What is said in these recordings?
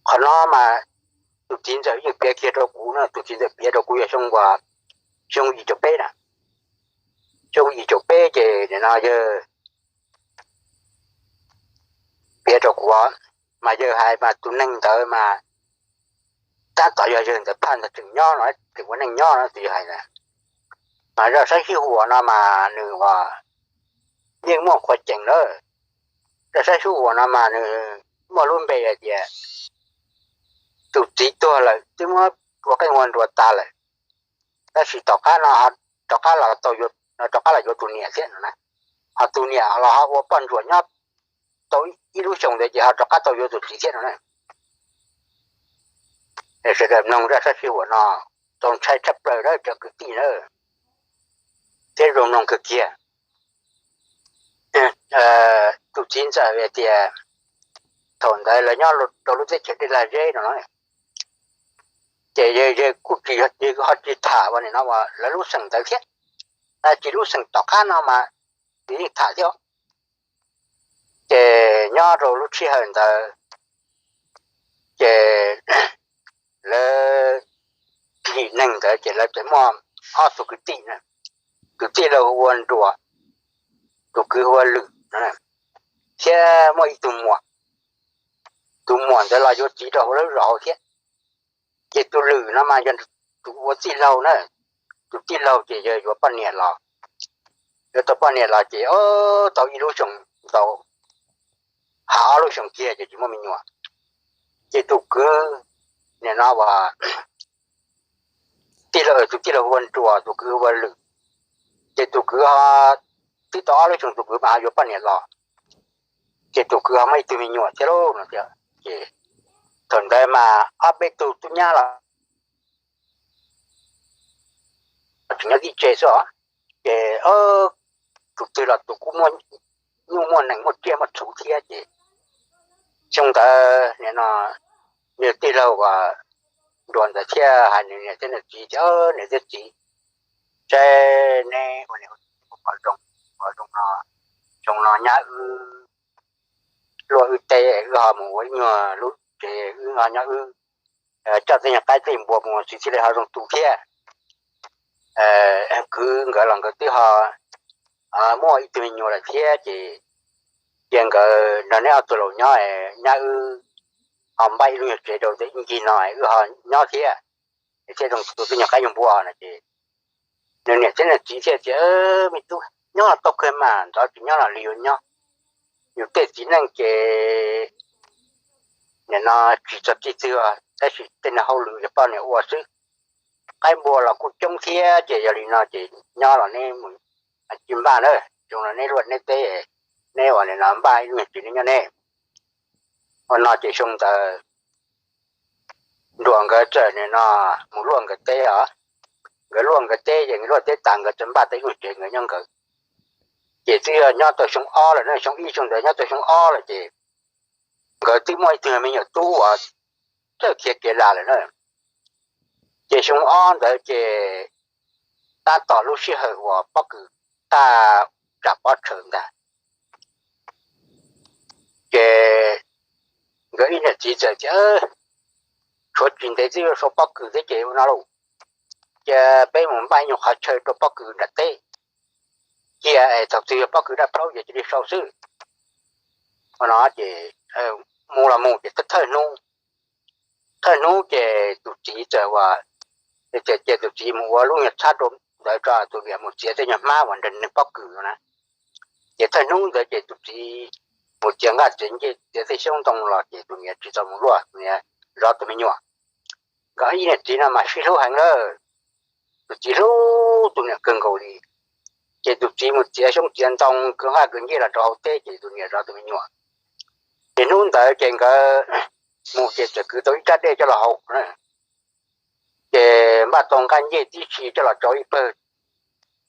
Qhov no mas tus txiv ntxawm yeej piav kiag rau kuv no, tus txiv ntxawm piav rau kuv yog xyoo, xyoo yim caum peb na, xyoo yim caum peb ces nim no yawg piav rau kuv, mas yawg hais mas tus neeg ntawd mas tab tom yog yawg ntawd phaj ntawd tseem nyob no, tseem ua neej nyob no tus yawg hais na. Mas zaj sab sij huam no mas nws ua yeej muaj qhov tseeb lawm. Zaj sab sij huam no mas nws muaj lub npe hais tias tus txiv tuag lawm twb muab ua qeej ua nruas tas lawm, tab sis tom qab no rov qab los tau, rov qab los yuav tus niam thiab no na. Ho tus niam los ho ua poj ntsuam nyob tau ib lub xyoo ntawd ces ho rov qab tau yuav tus txiv thiab no na. Sawv daws mloog zaj sab sij huam no txaus ntshai tshaj plaws na cov kwv tij na, thiab zoo mloog kawg kiag. Tus txiv ntxawm hais tias thaum ntawd lawv nyob rau lub teb chaws Dej Lag Zeb no, ces yawg kuj tsis, ho tsis tham ua nim no lawv lub xeem ntawd thiab, tab sis lub xeem tom qab no mas nws yeej tham thiab. Ces nyob rau lub sij hawm ntawd ces lawv yim neeg ntawd ces lawv txawm muaj ob tug kwv tij, tus tij laug hu ua Nruas, tus kwv hu ua Lwm, thiab muaj ib tug muam. Tus muam ntawd los yuav txiv rau hauv lawv zos hauv thiab. Ces tus Lwm no mas yog tus ua tij laug na, tus tij laug ces yog yuav poj niam los, yuav tau poj niam los ces tau ib lub xyoo ntau, ha ob lub xyoo kiag ces tsis muaj me nyuam. Ces tus kwv, nim no ua tij laug, tus tij laug hu ua Nruas, tus kwv hu ua Lwm. Ces tus kwv ho, twb tau ob lub xyoo tus kwv mas ho yuav poj niam los, ces tus kwv ho muaj ib tug me nyuam thiab lauj no tias. Ces thaum ntawd mas ob peb tug tub nyab los tseem nyob tib tse xwb os. Ces tus twg los tus kuj muaj nyuj muaj nees muaj tsiaj muaj txhuv thiab ces xyoo ntawd nim no nws tij laug ua Nruas ntawd thiaj hais nws niam thiab nws txiv tias, niam thiab txiv, saib neb ua niam ua txiv puas pom zoo, pom zoo no, xyoo no nyab wb luaj wb teb, wb ho mus ua ib nyuag lub tsev, wb ho nyob wb coj tej nyuag qaib tej npua mus xwb thiaj li ho zoo tu thiab. Kwv nkawd los nkawd twb ho muaj ib tug me nyuam lawm thiab ces cia nkawd nrog neb ob tug laus nyob, nyab wb ho npaj ib lub nyuag tsev rau ntawm ib ncig no wb ho nyob thiab, thiaj zoo tu tej nyuag qaib nyuag npua no ces nws niam thiab nws txiv thiaj tias, me tub, nyob tau kawg mas, ntxov tsis nyob los li yuav nyob. Yus tej txiv neej ces nim no tsis txog txij twg tab sis tej niag hauj lwm yog poj niam ua xwb. Qaib npua los kuj coob thiab ces yog li no ces nyob los neb mus tsis npaj na, zoo no neb luaj neb teb, neb ua nim no npaj ib lub nyuag tsev neb nyob neb. Ua no ces xyoo ntawd Nruas nkawd txawm nim no mus luaj nkawd teb os. Nkawd luaj nkawd teb ces nkawd luaj teb tas nkawd txawm npaj tau ib lub tsev nkawd nyob nkawd. Ces twb yog nyob tau xyoo ob lawm na, xyoo ib xyoo ntawd nyob tau xyoo ob lawm ces nkawd twb muaj ib tug me nyuam tub uas txawj khiav kev las lawm na. Ces xyoo ob ntawd ces tab tom lub sij hawm uas pob kws tag tsam pob tshawv ntag. Ces nkawd ib niam txiv txawm tias, tshuav tsis ntev twb yuav sau pob kws thiab ces ua no lauj, cia peb mus npaj ib nyuag qhov chaw rau pob kws nram teb cia es thaum twg yog pob kws daj plaub ces cia li sau xwb. Ua no ces mus los mus ces thawj hnub, thawj hnub ces tus txiv txawm ua, ces tus txiv mus ua lub nyuag txhab rau ntawd tso, tus niam mus txiav tej nyuag hmab uas nrog nws pob kws na. Ces thawj hnub ntawd ces tus txiv mus txiav nqaj txiav ncej txiav tej xyoob ntoo los ces tus niam tsis tau mus luaj, tus niam zov tus me nyuam. Nkawd ib niam txiv no mas sib hlub heev lawm, tus txiv hlub tus niam kawg nkaus li. Ces tus txiv mus txiav xyoob txiav ntoo kwv nqaj kwv ncej los rau hauv teb ces tus niam zov tus me nyuam. Ces hnub ntawd ces nkawd mus ces txawm kwv tau ib rab dej coj los haus na. Ces npaj tau nqaj ncej tib si coj los tsau ib pawg,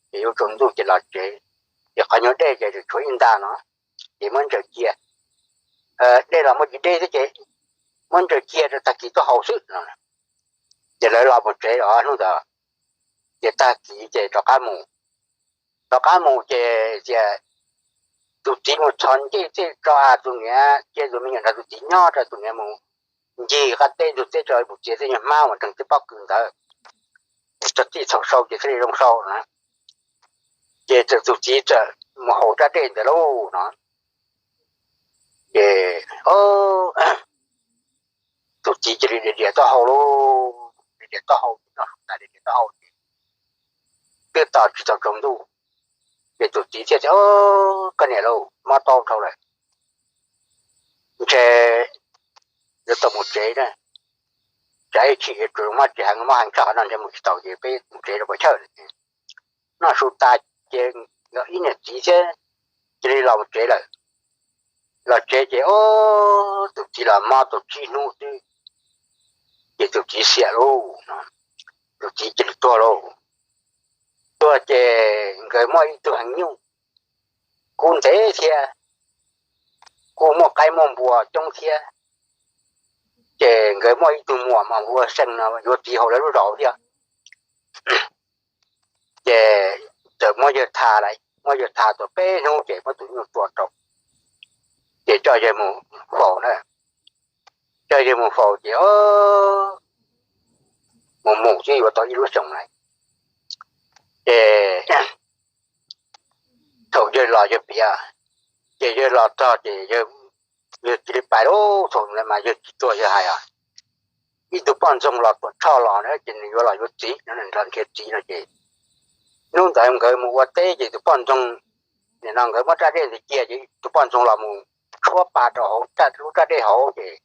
ces yuav tsaus ntuj ces los tsev. Ces qhov nyuag dej ces tshuav ib nta no, ces muab ntsaws cia. Dej los muaj tsis deb thiab ces muab ntsaws cia rau tag kis tuaj haus xwb no. Ces lawv los mus tsev os hnub ntawd. Ces tag kis ces rov qab mus, rov qab mus ces tias tus txiv mus txhos ncej tej tso, tus niam cia tus me nyuam nrog tus txiv nyob, rau tus niam mus ncig qab teb ntug teb tso ib puas txiav tej nyuag hmab uas nreeg tej pob kws ntawd, txog txij thaum sau ces thiaj li zoo sau na. Ces txawm tus txiv txawm mus haus rab dej ntawd lauj no. Ces tus txiv cia li diam diam taub hau lauj, diam diam taub hau, noj su tas diam diam taub hau ces twb tos tsis tau tsaus ntuj, ces tus txiv thiaj tias, Koj niam lauj, mob taub dhau lawm, ntshe yuav tau mus tsev na. Tsam ib chim yuav tsum mob tsis heev, mob heev tshaj qhov no ntshe mus tsis tau, ces peb mus tsev rau puas chawj. Noj su tas ces nkawd ib niam txiv thiab cia li los mus tsev lawm. Los tsev ces tus txiv los mob tau tsib hnub xwb, ces tus txiv xiam lauj, tus txiv cia li tuag lauj. Tuag ces nkawd muaj ib tug heev nyuj kuj ntev thiab, kuj muaj qaib muaj npua coob thiab, ces nkawd muaj ib tug muam mas hu ua Seej no yuav txiv hauv lawv lub zos thiab. Ces txawm muab yawg tha lawm, muab yawg tha tau peb hnub ces muab tus nyuj tua rau, ces coj yawg mus faus na. Coj yawg mus faus ces mus mus twb yuav tau ib lub xyoos lawm. Ces thaum yawg los yawg piav, ces yawg los txog ces yawg cia li pais lauj, thaum ntawd mas yawg tsis tuag yawg hais os, ib tug poj ntxoog los Tuam Tshoj los na, ces nws yuav los yuav txiv no, nws nrog nrhiav txiv no ces hnub ntawd nkawd mus ua teb ces tus poj ntxoog, nim no nkawd muab raj dej ntawd cia ces tus poj ntxoog los mus tshuab pa rau hauv lub raj dej hauv ces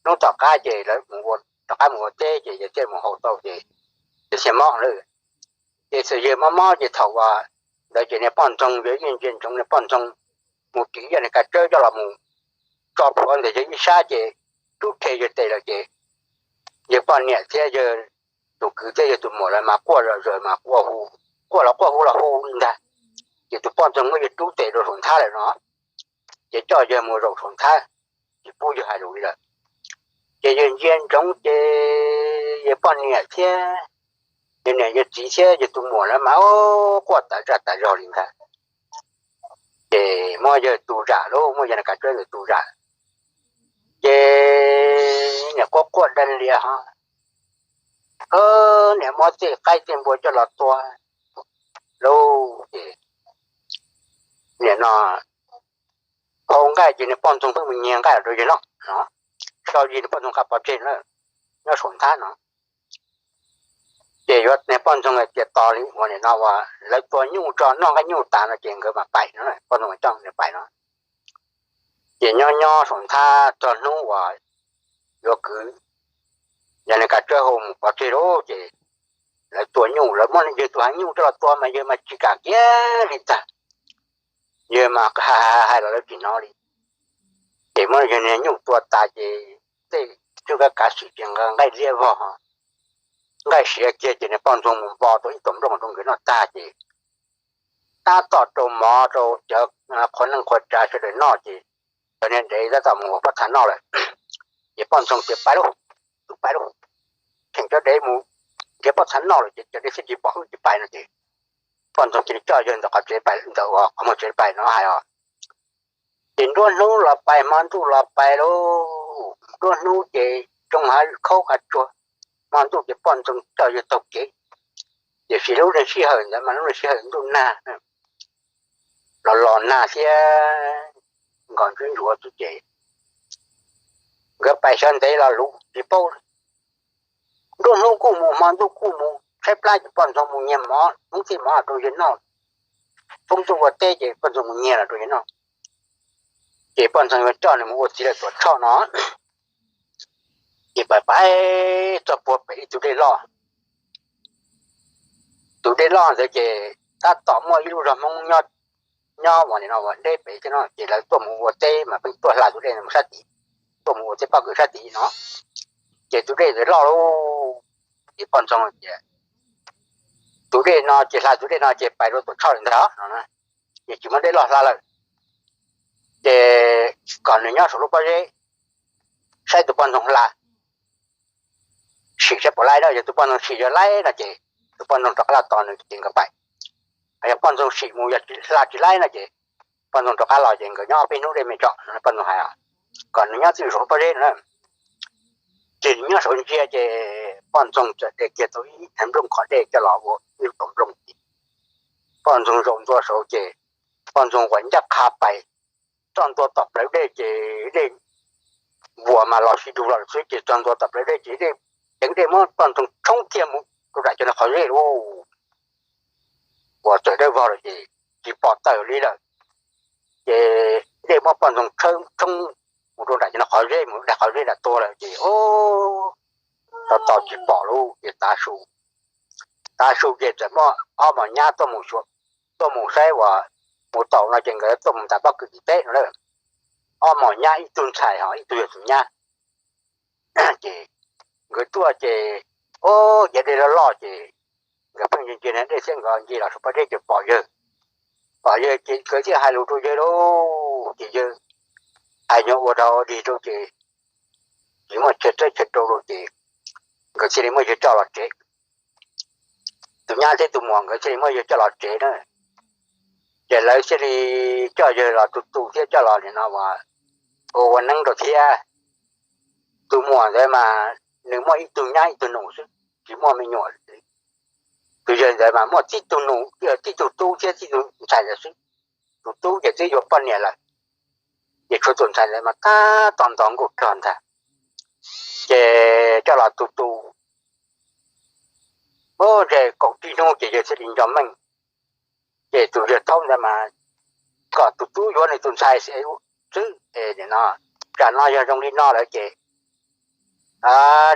hnub tom qab ces lawv mus ua, tom qab mus ua teb ces yawg thiaj mus haus tau ces yawg thiaj mob lawm. Ces txawm yawg mob mob ces thaum uas ntawd ces niag poj ntxoog, yawg yeej ntsia ntsoov niag poj ntxoog mus ris ib yam niag kav tsawb coj los mus tso plhuav ntawm yawg ib sab ces rub rhe yawg tes lawm ces yawg poj niam thiab yawg tus kwv thiab yawg tus muam lawv mas quaj zom zaws mas quaj hu, quaj los quaj hu los hu li ntag. Ces tus poj ntxoog muab yawg rub tes rau saum nthab lawm no, ces coj yawg mus zaum saum nthab, tsis pub yawg hais lus li lawm. Ces yawg ntsia ntsoov ces yawg poj niam thiab yawg niam yawg txiv thiab yawg tus muam lawv mas quaj tas zaj tas zog li ntag. Ces muab yawg tu zam lauj, muab yawg niag kav tsawb ntawd tu zam. Ces niam quaj quaj daj lias ho, niam muab tej qaib tej npua coj los tua lauj. Ces nim no hau nqaij ces niag poj ntxoog pheej mus nyiag nqaij los rau yawg noj no, sau yig niag poj ntxoog qab pov tseg na, nyob saum nthab no. Ces yuav niag poj ntxoog tias tos li uas nim no uas lawv tua nyuj tso noj nqaij nyuj tas no ces nkawd mam pais no, poj ntxoog coj nkawd pais no. Ces nyob nyob saum nthab txog hnub uas yuav kwv, yog niag kav tsawb hau mus pov tseg lauj, ces lawv tua nyuj, lawv muab yawg tus heev nyuj coj los tua mas yawg mas tsis kam kiag li ntag. Yawg mas hais hais los lawv tsis hnov li. Ces muab yawg niag nyuj tua tas ces tej tswj kav kav xwm ces nqaij liab vog, nqaij siav kiag ces niag poj ntxoog mus npo tau ib tug nplooj rau nkawd noj tag ces tab tom rau mov rau cov qhua neej qhua tsav sawv daws noj ces cov niag dev tab tom mus ua pob txha noj lawm. Ces poj ntxoog tias pais lauj, tus pais lauj, cheem cov dev mus nrhiav pob txha noj lawm ces cov dev thiaj tsis pom wb ces pais no ces poj ntxoog cia li coj yawg ntawm qhov tsev pais, ntawm qhov muag tsev pais no hais os. Ces nruab hnub los pais hmo ntuj los pais lauj, nruab hnub ces tsoo hav khaub qas tsuag, hmo ntuj ces poj ntxoog coj yawg taug kev. Tiam sis lub sij hawm ntawd mas lub sij hawm ntuj nag los los nag thiab nkos ntsuj ntsuav xwb ces nkawd pais xyov ntev los luv tsis paub. Nruab hnub kuj mus hmo ntuj kuj mus, tshaib plab ces poj ntxoog mus nyiag mov, hmoob txij mov los rau yawg noj. Poob ntuj ua teb ces poj ntxoog mus nyiag los rau yawg noj. Ces poj ntxoog yuav coj nws mus ua txiv lawm Tuam Tshoj no. Ces pais pais txog puag pem ib tug dej loj. Tus dej loj ntawd ces tab tom muaj ib lub zos hmoob nyob uas nim no uas deb pem thiab no ces lawv tuaj mus ua teb mas pheej tuaj hla tus dej mus sab tid, tuaj mus ua teb pob kws sab tid no. Ces tus dej ntawd loj lauj, ces poj ntxoog tias tus dej no ces hla tus dej no ces pais rau Tuam Tshoj lawm ntag no, ces tsis muaj dej loj hla lawm. Ces kom nws nyob saum lub pob zeb saib tus poj ntxoog hla, sim saib puas laib na, yog tus poj ntxoog sim yog laib no ces tus poj ntxoog rov qab los tos nws ces nkawd pais. Yog poj ntxoog sim mus yog hla tsis laib no ces poj ntxoog rov qab los ces nkawd nyob peb hnub dej me tso, poj ntxoog hais. Kom nws nyob txij saum lub pob zeb no. nyob saud ntsia ces poj ntxoog txawm de kiag tau ib tag nplooj qhov dej coj los ua ib lub nplooj. Poj ntxoog zaum ntua saud ces poj ntxoog uas ncaj qha pais txog ntua tom plawv dej ces dej vuas mas los sib dug los xwb ces txog ntua tom plawv dej ces dej ceev, dej muab poj ntxoog tshoob kiag mus rau nram cov qhov zeb lauj. Uas txawm dawb vog lawm ces tsis pom tawm li lawm. Ces dej muab poj ntxoog tshoob mus rau nram cov qhov zeb, mus daig qhov zeb nram tuag lawm ces tos tos tsis pom lauj ces tav su, tav su ces txawm muaj ob mos nyab tuaj mus saib uas mus taus no ces nkawd tuaj mus ntais pob kws tim teb no lawm. Ob mos nyab ib tug ntxhais ho ib tug yawg tus nyab. Ces nkawd tuaj ces, o, ces dej loj loj ces nkawd pheej ntsia ntsia dej thiab nkawd ntsia los saum pob zeb ces pom yawg, pom yawg ces nkawd thiaj hais lus rau yawg lauj ces yawg hais nyuag ua rau dig rau ces tsis muaj chaw txawb chaw rau lawm ces nkawd thiaj li muab yawg coj los tsev. Tus nyab thiab tus muam nkawd thiaj li muab yawg coj los tsev na. Ces lawv thiaj li coj yawg los, tus tus thiab coj los nim no uas ua ua neeb rau thiab. Tus muam ntawd mas nws muaj ib tug nyab ib tug nus xwb, tsis muaj me nyuam. Tus yawg ntawd mas muaj tib tug nus, tib tug tub thiab tib tug ntxhais ntawd xwb. Tus tub ces twb yuav poj niam lawm, ces tshuav tus ntxhais ntawd mas tab tom ntos nkauj rog ntag. Ces coj los tu tu, o, ntshe kaum tsib hnub ces yawg thiaj li nco meej. Ces tus yawg thaub ntawd mas kom tus tub yuav nws tus ntxhais xwb, es nim no, tsam no yog zoo li no lawm ces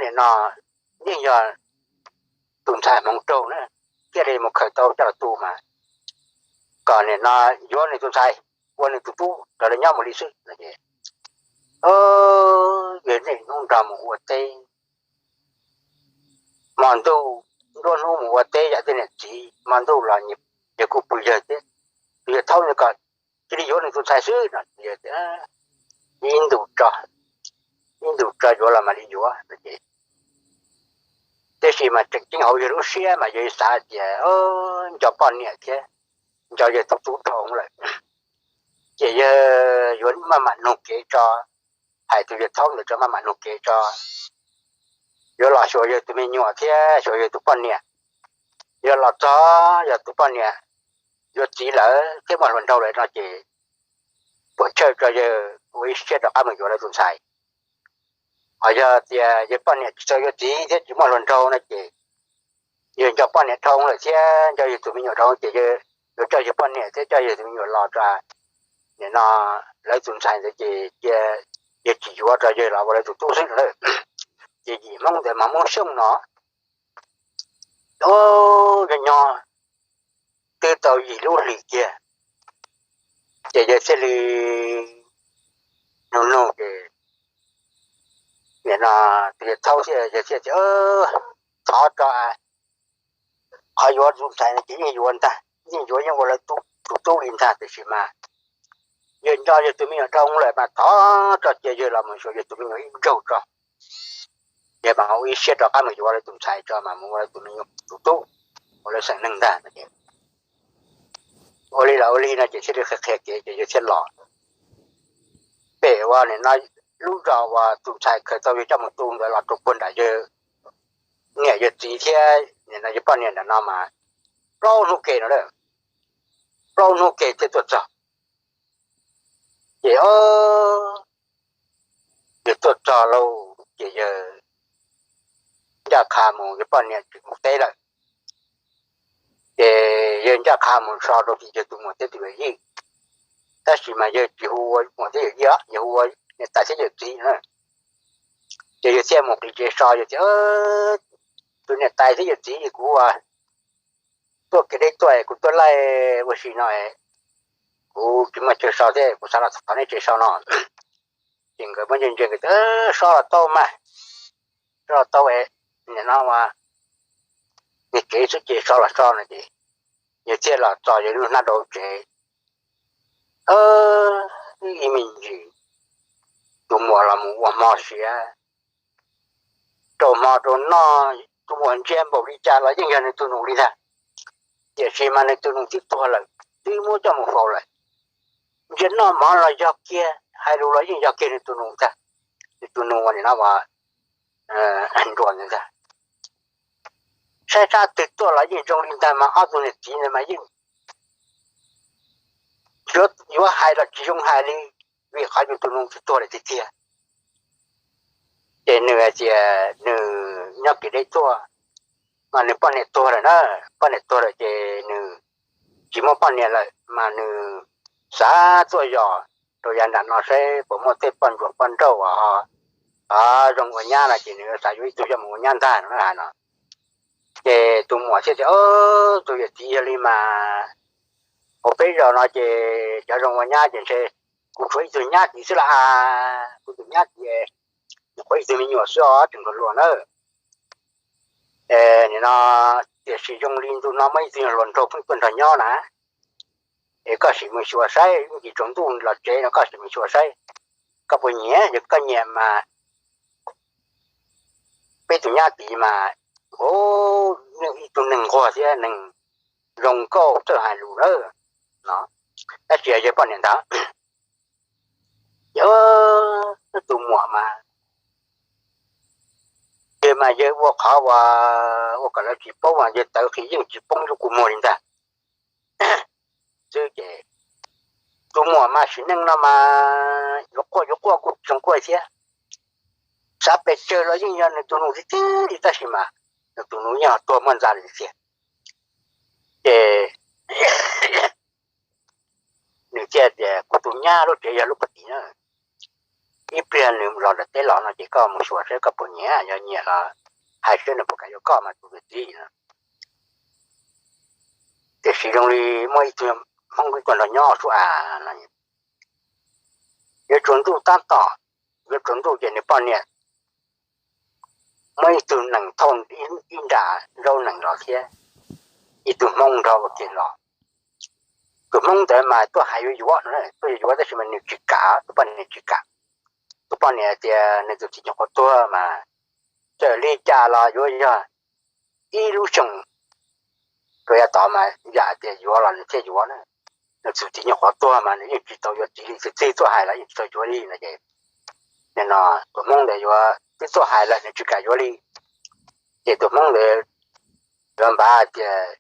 nim no yeej yog tus ntxhais hmoov raug na, thiaj li mus khaws tau coj los tu mas kom nim no yuav nws tus ntxhais, ua nws tus tub rau lawv nyob mus li xwb. Yawg niaj hnub nrog mus ua teb, hmo ntuj nruab hnub mus ua teb yam tej niam txiv, hmo ntuj los yawg kuj pw yawg thiab. Tus yawg thaub ntawd kom cia li yuav nws tus ntxhais xwb no, ib ntus tso, ib ntus tso yuav los mam li yuav. Tiam sis mas tseem ceeb hauv yawg lub siab mas yawg xav tias nco poj niam thiab nco yawg tus tub dhau lawm, ces yawg yuav maj mam nug kev tso, hais tus yawg thaub ntawd tso maj mam nug kev tso, yuav los xyuas yawg tus me nyuam thiab xyuas yawg tus poj niam. Yog los txog yog tus poj niam yuav txiv lawm thiab muaj hluas nraug lawm no ces puas chawj tso yawg ua ib siab rov qab mus yuav lawv tus ntxhais. Ho yog tias yawg poj niam tsis tau yuav txiv thiab tsis muaj hluas nraug no ces yawg nco poj niam dhau lawm thiab nco yawg tus me nyuam dhau ces yawg yuav coj yawg poj niam thiab coj yawg tus me nyuam los rau nim no lawv tus ntxhais ntawd ces cia yawg tsis yuav rau yawg los ua lawv tus tub xwb no. Ces yim Hmoob ntawd mas Hmoob Xyooj no, o, yog nyob twb tau yim lub hlis kiag ces yawg thiaj li nug nug ces nim no tus yawg thaub thiaj yawg thiaj tias thov tso, qhov yuav tus ntxhais no ces yeej yuav ntag, yeej yuav yeej ua lawv tus tub li ntag, tiam sis mas yawg nco yawg tus me nyuam dhau lawm mas thov tso cia yawg los mus xyuas yawg tus me nyuam ib zaug tso. Yawg mas ua ib siab rov qab mus yuav lawv tus ntxhais tso mas mus ua lawv tus me nyuam tus tub, ua lawv xeem neeg ntag no. Ua li los ua li no ces thiaj li qhia qhia kev ces yawg thiaj los. Pem uas nim no lub zos uas tus ntxhais khaws tau yawg coj mus tu ntawd los rau puag nram yawg niam yawg txiv thiab nim no yawg poj niam nram no mas plaub hnub ke no lawm, plaub hnub ke thiaj tuaj txog. Ces o, yawg tuaj txog lauj ces yawg ncaj qha mus, yawg poj niam tsis mus teb lawm. Ces yawg ncaj qha mus so rau tim yawg tus muam thiab tus yawm yij, tab sis mas yawg tsis hu ua muam thiab yawm yij, yawg hu ua niam tais thiab yawm txiv na. Ces yawg thiaj mus qis tsev so, yawg tias, tus niam tais thiab yawm txiv, kuv tuaj kev deb tuaj, kuv tuaj laij ua si no, kuv tsis muaj chaw so thiab, kuv xav los thov neb tsev so no. Ces nkawd muab ntsia ntsia nkawd tias so los tau mas, so los tau, nim no mas niag kev xwb ces so los so no ces yawg thiaj los txog yawg lub hnab rau tsev. Ib me ntsis tus muam los mus ua hmo siav, rau hmo rau noj, tus muam ntsia npaum li cas los yeej yog nws tus nus li ntag. Tiam sis mas nws tus nus twb tuag lawm, twb muab coj mus faus lawm. Ntsia noj mov los yog kiag, hais lus los yeej yog kiag nws tus nus ntag. Nws tus nus nim no as zuag ntawd ntag. Saib sab twg tuaj los yeej zoo li ntag mas ob tug niam txiv ntawd mas yeej yuav hais los tsis zoo hais li, vim qhov yus tus nus twb tuag lawm tiag tiag. Ces nws hais tias nws nyob kev deb tuaj, mas nws poj niam tuag lawm na, poj niam tuag lawm ces nws tsis muaj poj niam lawm mas nws xav tuaj yos rau yav nram no saib puas muaj tej poj ntsuam poj nrauj uas ho zoo ua nyab no ces nws xav yuav ib tug coj mus ua nyab ntag no na no. Ces tus muam thiaj tias, Tus yawm txiv, yog li mas hauv peb zos no ces cov zoo ua nyab ces ntshe kuv tshuav ib tug nyab tid xwb las as, kuv tus nyab tid nyuam qhuav ib tug me nyuam xwb os, tseem hluas hluas nawb. Nim no tiam sis zoo li ntu no muaj ib tug hluas nraug pheej tuaj nrog nyob na, es koj sim mus xyuas saib, ib ntsis tsaus ntuj los tsev no koj sim mus xyuas saib koj puas nyiam. Yog koj nyiam mas peb tus nyab tid mas, u, nws ib tug neeg nquag thiab neeg zoo nkauj txawj hais lus lawm no. Tab sis yog poj niam ntag, yog tus muam mas, yawg mas yawg ua qhov uas ua kom lawv tsis paub mas yawg tawv qis yeej tsis poob lub kua muag li ntag. Xwb ces tus muam mas sim neej no mas yuav quaj yuav quaj kuj tsis zoo quaj thiab, xav pes tsawg los yeej yog nws tus nus tiag tiag li, tab sis mas nws tus nus yeej tuag muaj ntxa li tiag. Ces nws thiaj tias, Kuv tus nyab lub tsev yog lub pob tim na, ib pliag nws los nram teb los no ces koj mus xyuas saib koj puas nyiam, yog nyiam los hais saib nws puas kam yuav koj mas tus niam tij no. Tiam sis zoo li muaj ib tug Hmoob ib tug nrog nyob sub as no, yuav tsaus ntuj tab tom, yuav tsaus ntuj ces nws poj niam muaj ib tug nees thauj ib nra zaub nees los thiab ib tug Hmoob nrog ua ke los. Tus Hmoob ntawd mas tuaj hais yuav yuav no, tuaj yuav yuav tab sis mas nws tsis kam, tus poj niam tsis kam. Tus poj niam tias nws tus txiv nyuam qhuav tuag mas txawm li cas los yuav yog ib lub xyoo rau yav tod mas yam tias yuav los nws thiaj yuav na. Nws tus txiv nyuam qhuav tuag mas nws yeej tsis tau yuav txiv li, txij tuaj hais los yeej tsis tau yuav li no ces, nim no tus Hmoob ntawd yuav twb tuaj hais lawm nws tsis kam yuav li. Ces tus Hmoob ntawd yuav npav tias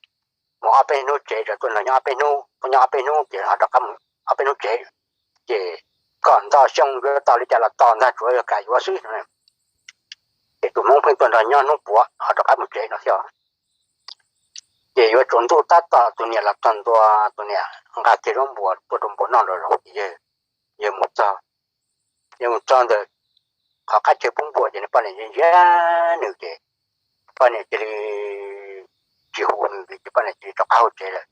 mus ob peb hnub tsev, rau tuaj nrog nyob ob peb hnub, tuaj nyob ob peb hnub ces ho rov qab mus ob peb hnub tsev, ces kom ntoj xyoo yuav tau li cas los tau ntag, tsuav yog kam yuav xwb no. Ces tus Hmoob pheej tuaj nrog nyob hnub puav ho rov qab mus tsev no thiab. Ces yuav tsaus ntuj tab tom tus niam los txog ntua, tus niam nqa kiag zaub npua tuaj rau npua noj nrov zoov ces yawg mus txog, yawg mus txog ntawm qhov qab chaw pub npua ces nws poj niam ntsia ntsia nws ces poj niam cia li tsis hu nws li ces poj niam cia li rov qab hauv tsev lawm.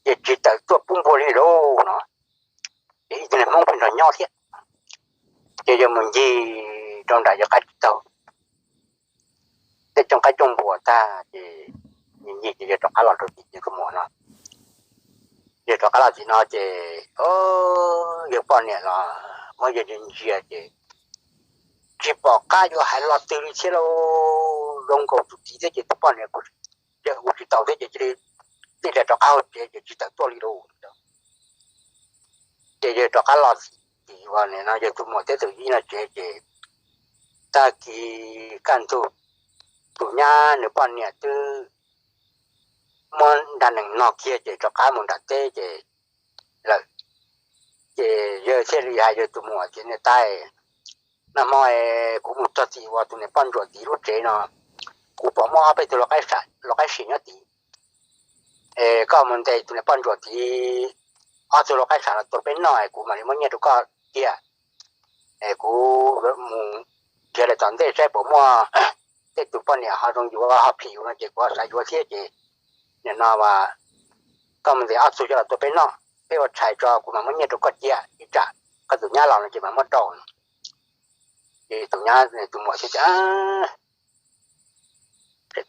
Ces tsis tawm tuaj pub npua li lauj no. Ces ib tug niag Hmoob pheej nrog nyob thiab, ces yawg mus ncig rau nram yawg qab tsib taug tej cooj qaib cooj npua tag ces ncig ces yawg rov qab los rau tim yawg tus muam no. Yawg rov qab los tim no ces yawg poj niam los muab yawg ntsia ntsia ces tsis pom qab yuav hais lo twg li thiab lauj. Zoo nkaus tus txiv thiab ces tus poj niam kuj yawg ua tsis tau thiab ces cia li tij rov qab hauv tsev ces tsis tawm tuaj li lauj. Ces yawg rov qab los tim uas nim no yawg tus muam thiab tus yij no tsev ces tag kis kaj ntug tus nyab nws poj niam twb muab nra nees no kiag ces rov qab mus nram teb ces lawm. Ces yawg thiaj li hais yawg tus muam tias, Niam tais, nag hmo kuv mus txog tim uas tus niam poj ntsuam tid lub tsev no, kuv pom muaj ob peb tug lau qaib sim nyob tid. Es koj mus ntes tus niam poj ntsuam tid ob tug lau qaib sam los tua peb noj es kuv mam li muab nyiaj rau koj tiag. Es kuv mus nrhiav lawm tom ntej saib puas muaj tej tus poj niam ho zoo yuav ho phim yus no ces kuv ho xav yuav thiab ces nim no as koj mus ntes ob tug coj los tua peb noj, peb ua tshais tso kuv mam muab nyiaj rau koj cia, ib tsam koj tus nyab los no ces mam muab rau. Ces tus nyab tus muam thiaj tias,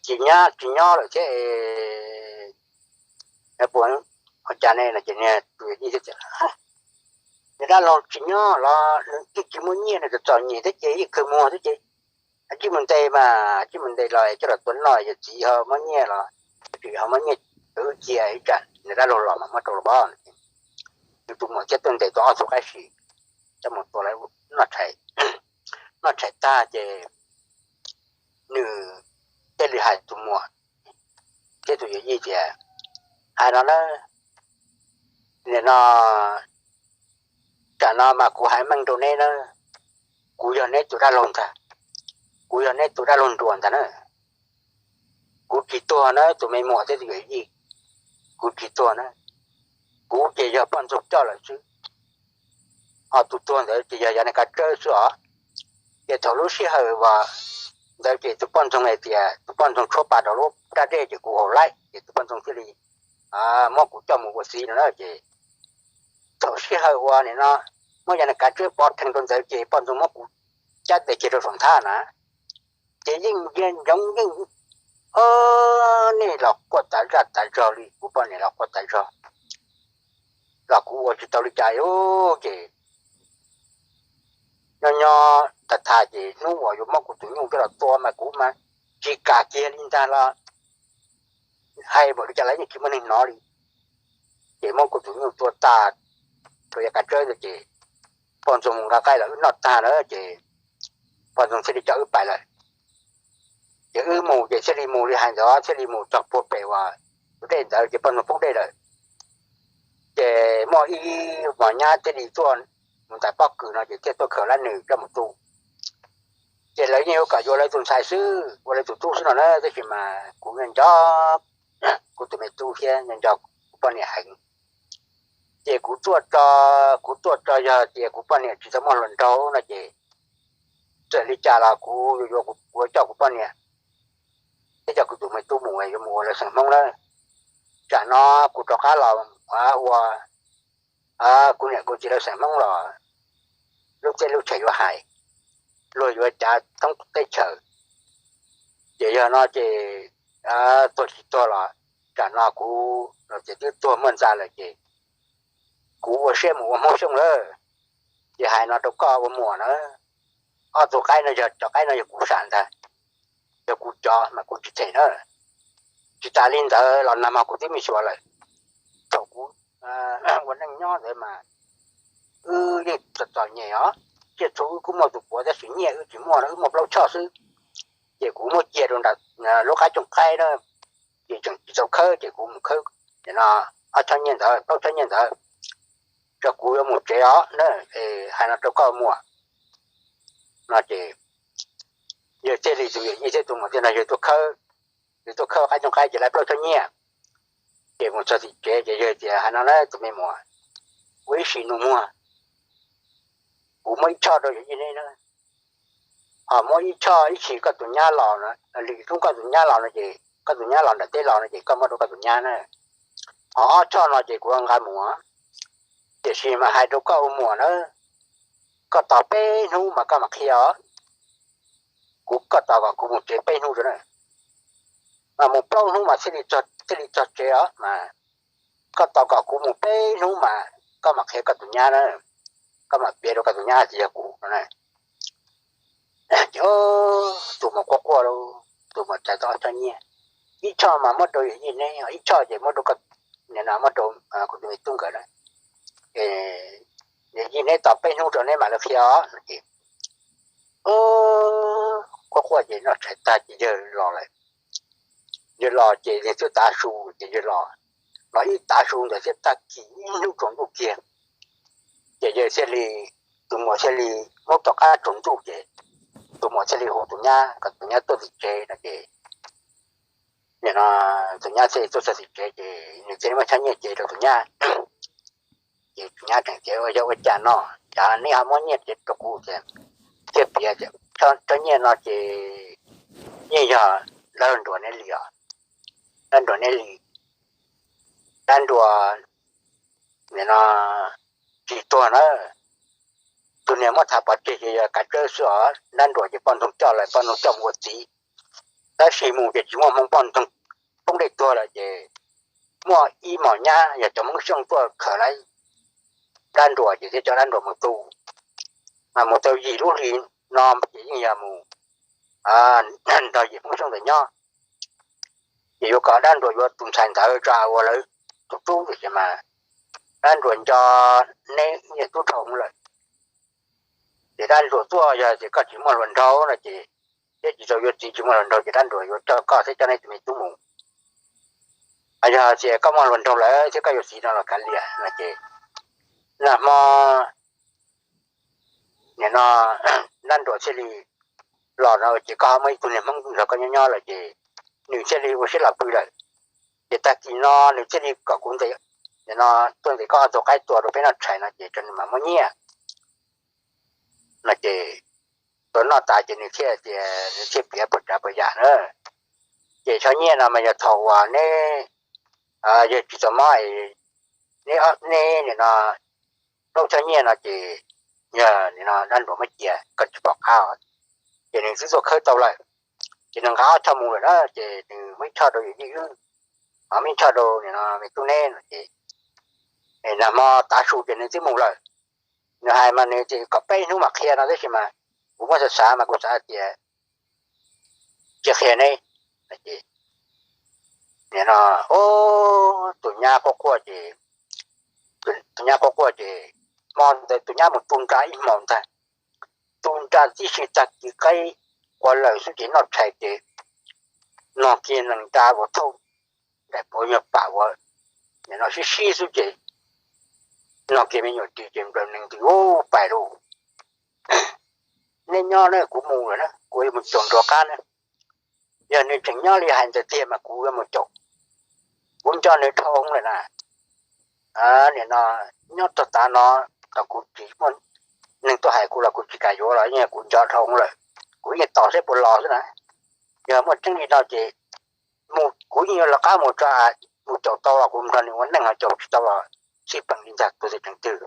Tsis nyob, tsis nyob lawm thiab, puas ua cas ne no ces niag tus yij thiaj tias, Niag dab laug tsis nyob los nws twb tsis muaj nyiaj, nws txom txom nyem thiab ces yeej khaws muag thiab ces tsij mus ntes mas, tsij mus ntes los coj los tua noj, yawg txiv ho muab nyiaj los, yawg txiv ho muab nyiaj rau wb cia, ib tsam niag dab laug los mas muab rau los pob. Nws tus muam thiaj tuaj ntes tau ob tug qaib sim coj mus tua lawv noj tshais. Noj tshais tag ces hais tus muam thiab tus yawm yij tias, hais no na, nim no, tsam no mas kuv hais meej rau neb na, kuv yog neb tus dab laug ntag, kuv yog neb tus dab laug nruas ntag na. Kuv tsis tuag na tus me muam thiab tus yawm yij, kuv tsis tuag na. Kuv ces yog poj ntxoog coj lawm xwb, ho tus tuag ntawd ces yog Yaj Nais Kav Tsawb xwb os. Ces thaum lub sij hawm uas ntawd ces tus poj ntxoog hais tias, tus poj ntxoog tshuab pa rau lub raj dej ces kuv haus laib ces tus poj ntxoog thiaj li muab kuv coj mus ua txiv no na. Ces thaum sij hawm uas nim no muab Yaj Nais Kav Tsawb pov rhees rau ntawd ces poj ntxoog muab kuv cab tes kiag rau saum nthab na. Ces yeej ncov yeej, o, nej los quaj tas zaj tas zog li, kuv poj niam los quaj tas zog, los kuv ua tsis tau li cas li. Ces nyob nyob tas tas ces hnub uas yuav muab kuv tus nyuj coj los tua mas kuv mas tsis kam kiag li ntag los hais npaum li cas los yeej tsis muaj neeg hnov li. Ces muab kuv tus nyuj tua tas rau Yaj Nais Kav Tsawb ntawd ces poj ntxoog mus nqa qaib los wb noj tag lawm ces poj ntxoog thiaj li coj wb pais lawm. Ces wb mus ces thiaj li mus li hais ntawd thiaj li mus txog puag pem uas tus dej ntawd ces poj ntxoog pub dej lawm. Ces muaj ib mos nyab thiaj li tuaj mus ntais pob kws no ces thiaj tuaj khaws lab nws coj mus tu. Ces lawv yeej yuav kom yuav lawv tus ntxhais xwb, ua lawv tus tub xwb no na, tab sis mas kuv nco nco kuv tus me tub thiab nco nco kuv poj niam heev. Ces kuv tuaj tso, kuv tuaj tso yog tias kuv poj niam tsis tau muaj hluas nraug no ces txawm li cas los kuv yuav, kuv yuav coj kuv poj niam thiab coj kuv tus me tub mus yuav mus ua lawv xeem Hmoob lawm. Tsam no kuv rov qab los ua kuv niam kuv txiv lawv xeem Hmoob los lub teb lub chaw yuav hais, luag yuav cav thoob teb chaws. Ces yog no ces tuag tsis tuag los tsam no kuv los ces twb tuag muaj ntxa lawm ces kuv ua siab mus ua Hmoob Xyooj lawm. Ces hais no rau koj ua muam na, ob tug qaib no yog cov qaib no yog kuv sam ntag, yog kuv cov mas kuv tsis them na. Tsis tas li ntawd los nag hmo kuv twb me xyuas lawm. Thaum kuv ua neej nyob ntawd mas wb yeej txom txom nyem os, tsiaj txhu wb kuj muaj tus puav tab sis nyiaj wb tsis muaj no, wb muaj plaub choj xwb. Ces kuv muab cia rau nram lub qab cooj qaib na, ces tseem tsis tau khawb ces kuv mus khawb no ob choj nyiaj ntawd plaub choj nyiaj ntawd tso kuv yuav mus tsev os na. Hais no rau koj muam no ces yawg thiaj li tus yawm yij thiab tus muam thiaj no yawg tuaj khawb, yawg tuaj khawb qab cooj qaib ces lawv plaub choj nyiaj. Ces mus txog tim tsev ces yawg tias, hais no na tus me muam, ua ib sim nus muag, kuv muab ib choj rau yawm yij neb na, ho muab ib choj ib sim koj tus nyab los, li hnub koj tus nyab los no ces koj tus nyab los nram teb los no ces koj muab rau koj tus nyab na. Ho ob choj no ces kuv nqa mus, tiam sis mas hais rau koj ua muam na, koj tos peb hnub mas koj mam qhia os. Kuv, koj tos kom kuv mus tsev peb hnub rau na, mas mus plaub hnub mas thiaj li txog tsev os mas. Koj tos kom kuv mus peb hnub mas koj mam qhia koj tus nyab na, koj mam piav rau koj tus nyab tias yog kuv no na. Ces tus muam quaj quaj, tus muam txais tau ob choj nyiaj, ib choj mas muab rau yawm yij neb, ib choj ces muab rau, muab rau kuv tus me tub nkawd na. Yawm yij neb tos peb hnub rau neb mam li qhia os no ces quaj quaj ces noj tshais tag ces yawg los lawm. Yawg los ces nws twb tav su ces yawg los, los ib tav su ntawd thiab tag kis ib hnub tsaus ntuj kiag, ces yawg thiaj li, tus muam thiaj li, hnub tom qab tsaus ntuj ces tus muam thiaj li hu tus nyab kom tus nyab tuaj tim tsev no ces nim no tus nyab thiaj li tuaj txog tim tsev ces nws thiaj li muab choj nyiaj cev rau tus nyab. Ces tus nyab tseem tias, ua yog ua cas no, cas neb ho muab nyiaj cev rau kuv? Tias, thiaj piav tias, choj nyiaj no ces yeej yog dab nruas neb li os, dab nruas neb li, dab nruas nim no tsis tuag na. Tus niag muab tham pov tseg ces yog Kav Tsawb xwb os, dab nruas ces poj ntxoog coj lawm, poj ntxoog coj mus ua txiv, tab sis mus ces tsis muaj hmoo, poj ntxoog poob dej tuag lawm ces muaj ib mos nyab yog cov Hmoob Xyooj tuaj khaws lawm dab nruas ces thiaj coj dab nruas mus tu. Mas mus tau yim lub hlis no ces yeej yog mus nrog yim Hmoob Xyooj ntawd nyob, ces yuav kom dab nruas yuav tus ntxhais ntawd tso ua lawv tus tub tiam sis mas dab nruas nco neb niaj tub dhau hwv lawm. Ces dab nruas tuaj yog tias koj tsis muaj hluas nraug no ces thiab tsis tau yuav txiv tsis muaj hluas nraug ces dab nruam yuav coj koj thiab coj nej tus me tub mus. Yog tias koj muaj hluas nraug lawm thiab koj yuav txiv no los kav liam no ces nag hmo nim no dab nruam thiaj li los no ces koj muaj ib tug niag hmoob nrog koj nyob nyob lawm ces nws thiaj li ua siab los pw lawm. Ces tag kis no nws thiaj li kom kuv ntes, nim no tuaj ntes koj ob tug qaib tua rau peb noj tshais no ces rau nws mam muab nyiaj no ces tau noj tas ces nws thiaj tias nws thiaj piav puas tsav puas yam na. Ces choj nyiaj no mas yog thaum uas neb yog tsis tau mob es neb nim no plaub choj nyiaj no ces yog nim no dab nruam muab cia koj tsis pom qab, ces nws twb tuaj khawb tau lawm. Ces nws nqa ob choj mus lawm na ces nws muab ib choj rau yawm yij wb, muab ib choj rau nim no me tub neb no ces nag hmo tav su ces nws twb mus lawm. Nws hais mas nws tias kom peb hnub mam qhia no tab sis mas kuv muab xav xav mas kuv xav hais tias cia qhia neb. Nim no tus nyab quaj quaj ces, tus nyab quaj quaj ces hmo ntawd tus nyab mus tu nra ib hmos ntag, tu nra tib si tag kis qaib qua lawm xwb ces noj tshais ces nog kiag nees nra uas thauj daim puav nyuag pam uas nim no sib sib xwb ces nog kiag me nyuam ris ces nplawm nees ntws ub pais lauj. Neb nyob na kuv mus lawm na, kuv yuav mus caum nruas qab na. Yog nws tseem nyob li hais ntawd tiag mas kuv yuav mus caum. Kuv nco nws dhau hwv lawm na. Nim no nyob txog tav no thaum kuv tsis muaj neeg tuaj hais kuv los kuv tsis kam yuav los yeej kuv nco dhau hwv lawm. Kuv yeej tos seb puas los xwb na. Yog muaj tseeb li no ces kuv yeej yuav lawv qab mus tso, mus caum tau los kuv nrog nws ua neej, ho caum tsis tau los xij peem li ntag tus tseem twg.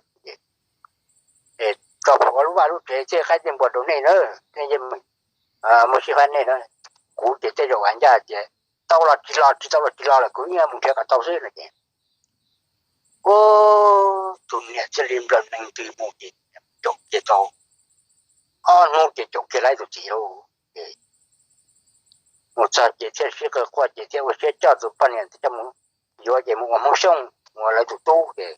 Tso plhuav lub vaj lub tsev thiab qaib tej npua rau nej na, nej yeej muaj sij hawm nej na. Kuv ces tej zaum hais ncaj tias tau los tsis los, tsis tau los tsis los lawm, kuv yeej mus nrhiav kom tau xwb no ces tus niam thiaj li nplawm nees ntws mus ces caum kiag tau ob hnub ces caum kiag lawv tus txiv lauj. Mus txog ces thiaj sib qw quaj ces thiaj ua siab coj tus poj niam coj mus yuav ces mus ua Hmoob Xyooj, mus ua lawv tus tub ces,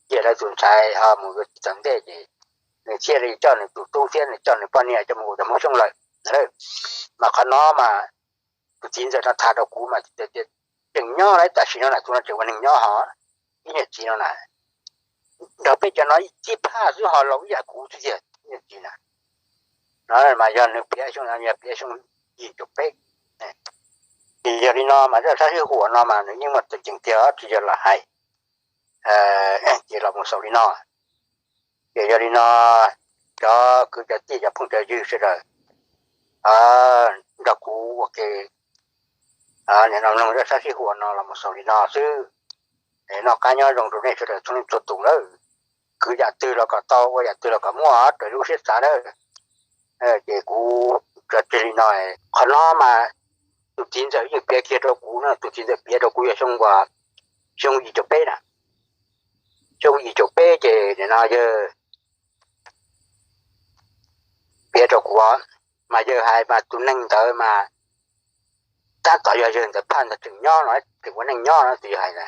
ces lawv tus ntxhais ho mus yuav txiv tom ntej ces nws thiaj li coj nws tus tub thiab nws coj nws poj niam coj mus ua Hmoob Xyooj lawm. Mas qhov no mas tus txiv ntxawm no tham rau kuv mas tseem nyob lawm tam sim no na, tus no tseem ua neeg nyob ho ib niam txiv no na, nrog peb cov no ib tib phaj xwb ho laus ib yam kuv xwb tiag ib niam txiv na. No mas yog nws piav xyoo no yog piav xyoo yim caum peb. Ces yog li no mas zaj sab sib huam no mas nws yeej muaj tseeb tiag tsis yog lam hais. Ces los mus xaus li no. Ces yog li no cov kwv cov tij cov phooj cov ywg sawv daws nrog kuv ua ke nim no mloog zaj sab sib huam no los mus xaus li no xwb. Noj qab nyob zoo rau nej sawv daws txhua leej txhua tus lawm. Kwv yam twg los kom tau, ua yam twg los kom muaj raws lub siab xav na. Ces kuv tso tseg li no. Qhov no mas tus txiv ntxawm yeej piav kiag rau kuv no, tus txiv ntxawm piav rau kuv yog xyoo uas, xyoo yim caum peb na. Xyoo yim caum peb ces nim no yawg piav rau kuv, mas yawg hais mas tus neeg ntawd mas tab tom yog yawg ntawd phaj ntawd tseem nyob no, tseem ua neej nyob no tus yawg hais na.